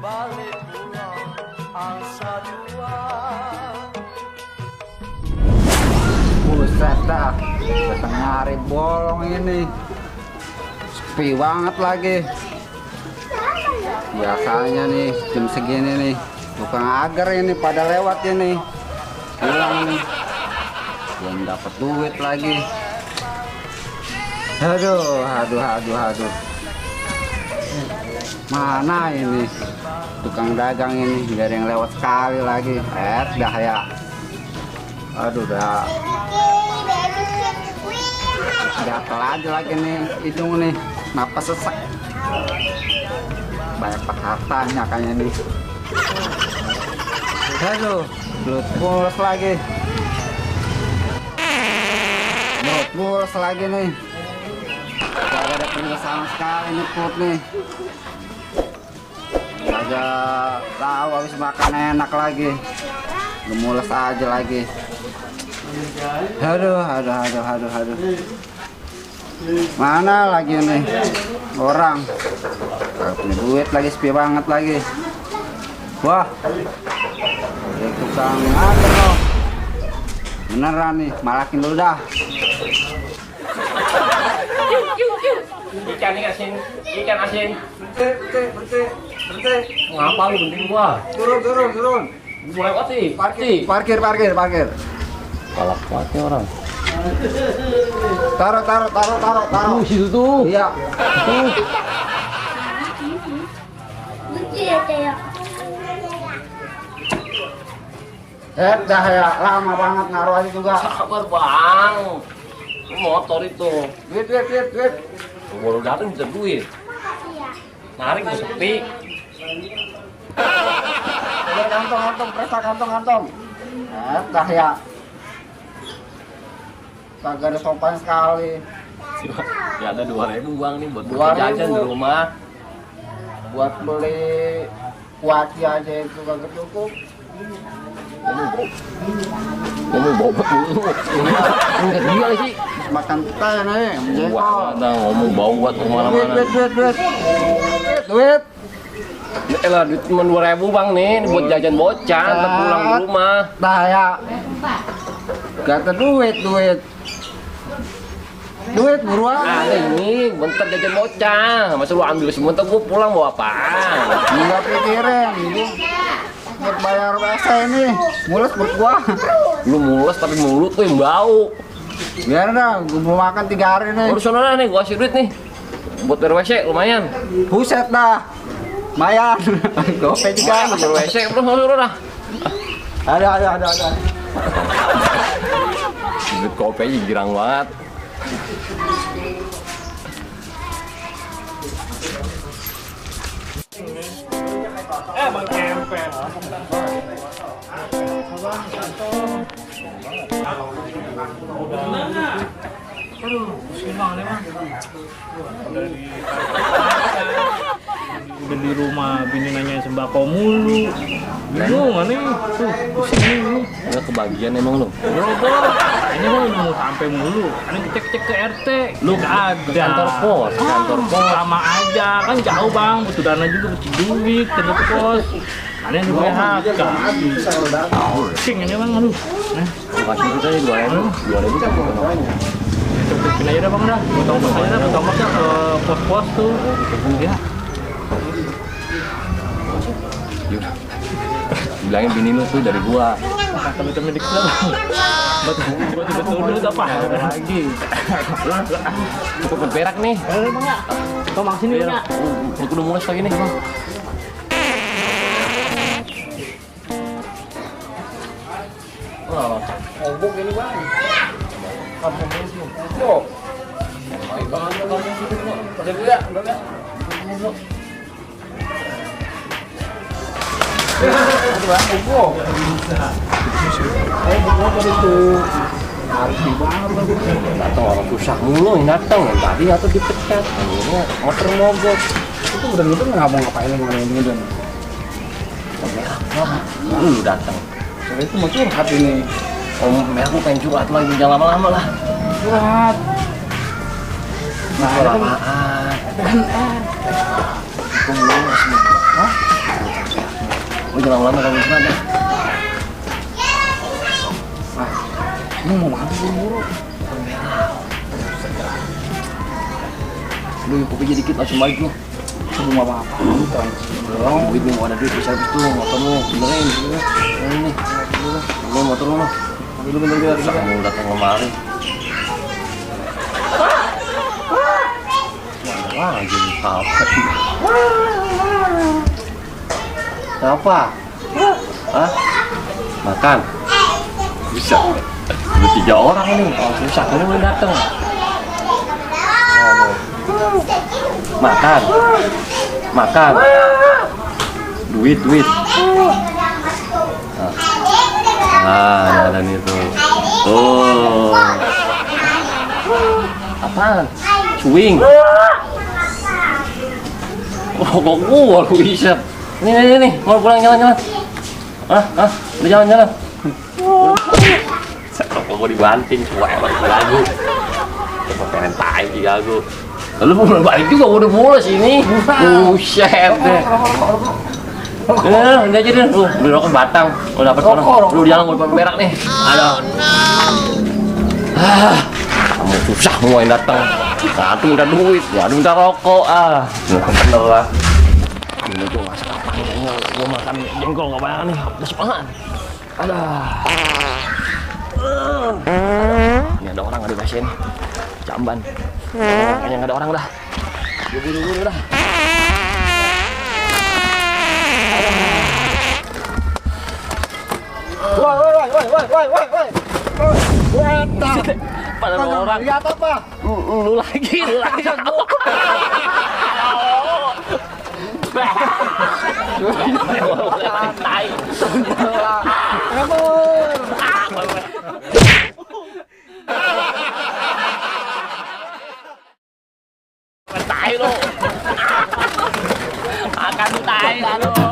balik pulang angsa dua. Buset dah, setengah hari bolong ini, sepi banget lagi. Biasanya nih jam segini nih tukang agar ini pada lewat ini, pulang nih, belum dapat duit lagi. Aduh. Mana ini tukang dagang ini, nggak ada yang lewat sekali lagi. Dah ya. Aduh dah. Gatel aja lagi nih hidung nih, napas sesak. Banyak pekatanya kayaknya nih. Aduh, belut mulus lagi. Belut mulus lagi nih. Gak ada penyel sama sekali nih perut nih. Gak tahu habis makan enak lagi. Gemules aja lagi. Aduh. Mana lagi nih orang? Gak punya duit lagi, sepi banget lagi. Wah, ini tukang apa loh? Beneran nih, malakin dulu dah. Ikan asin. Berhenti. Ngapa lu penting gua? Turun. Gua lewat sih. Parkir. Galak banget nih orang. Taruh. Situ tuh. Iya. Dah ya, lama banget naruh aja juga. Sabar bang. Motor itu. Duit. Baru datang bisa duit. Narik gua sepi. Kantong, presa kantong. Dah ya. Kagak ada sopan sekali. Ya ada 2.000 bang nih buat 2.000. jajan di rumah. Buat beli kuaci aja itu kagak cukup. Ngomong bobot dulu. Enggak dia sih. Makan kita ya nih, Wah, ada ngomong bau buat kemana-mana. Duit. Elah duit cuma 2.000 bang nih buat jajan bocah, ntar pulang ke rumah. Dah ya. Kata duit. Duit buruan. Ada ini, bentar jajan bocah. Masa lu ambil semua, ntar gua pulang bawa apaan? Enggak pikirin, ini buat bayar WC ini. Mulus buat gua. Lu mules tapi mulut tuh yang bau. Biar dah, gua mau makan 3 hari nih. Udah sana nih, gua kasih duit nih. Buat bayar WC lumayan. Buset dah. Mayan. Gopay juga. Bayar WC udah dah. Ada. Duit kopi girang banget. Bang Kempen. Aduh, pusing banget emang. Udah di rumah bini nanyain sembako mulu. Bingung nih, tuh pusing nih. Enggak kebagian emang lu. Bro, ini mah mau sampai mulu. Ini cek ke RT. Lu nggak ada. kantor pos. Sama aja, kan jauh bang, butuh dana juga, butuh duit, kantor pos. Ada yang di PHK. Pusing ini bang, aduh. Nah, Kasih kita nih 2.000 cukup kenapa? cepet aja dah bang dah. Potong pos aja dah, potong pos ke pos-pos tuh. Ya. Yaudah. Bilangin bini lu tuh dari gua. Kata medik lah. Betul dulu apa lagi? Cukup berberak nih. Bang ya. Tomang sini ya. Aku udah mulai lagi nih bang. Obok ini bang. Oh. Baik banget kamu situ. Udah dulu ya, udah ya. Aduh bang, obok. Obok tadi tuh. Harus dibayar lagi. Datang orang susah mulu yang datang. Tadi atau dipecat. Akhirnya motor mogok. Itu bener-bener nggak mau ngapain ini dan. Lu datang. Itu mau curhat ini. Om, aku pengen curhat lagi, jangan lama-lama lah. Curhat. Nah, Kelamaan. Hah? Oh, jangan lama kamu sana. Ini mau mana buru-buru? Lu kopi jadi dikit langsung balik lu. Belum apa-apa. Duit nih mau ada duit bisa habis tuh motor lu benerin dulu. Ini lu motor lu. Dulu bener biar kamu datang kemari. Wah, jadi apa? Siapa? Hah? Makan? Bisa. Ada 3 orang nih. Kalau susah ini belum datang. Makan. Makan. Duit. Nah, dan itu. Oh. Apaan? Cuing. Oh, kok gua lu isap. Nih, mau pulang jalan-jalan. Udah jalan-jalan. Kok mau dibanting, cuek lagu. Coba pengen tai juga aku. Lalu mau balik juga udah mulai sini. Buset deh. Udah aja deh. Udah rokok batang. Udah dapat orang. Lu jangan mau berak nih. Aduh. Kamu susah mau yang datang. Satu minta duit, ya minta rokok. Bener lah. Ini gua masak apa nih? Gua makan jengkol nggak banyak nih. Udah banget. Ini ada orang di pasien. Jamban. Kayaknya nggak ada orang dah. Buru-buru dah. Woi. Pada orang. Lihat apa? Lu lagi. Tai. Tai lu. Akan tai lu.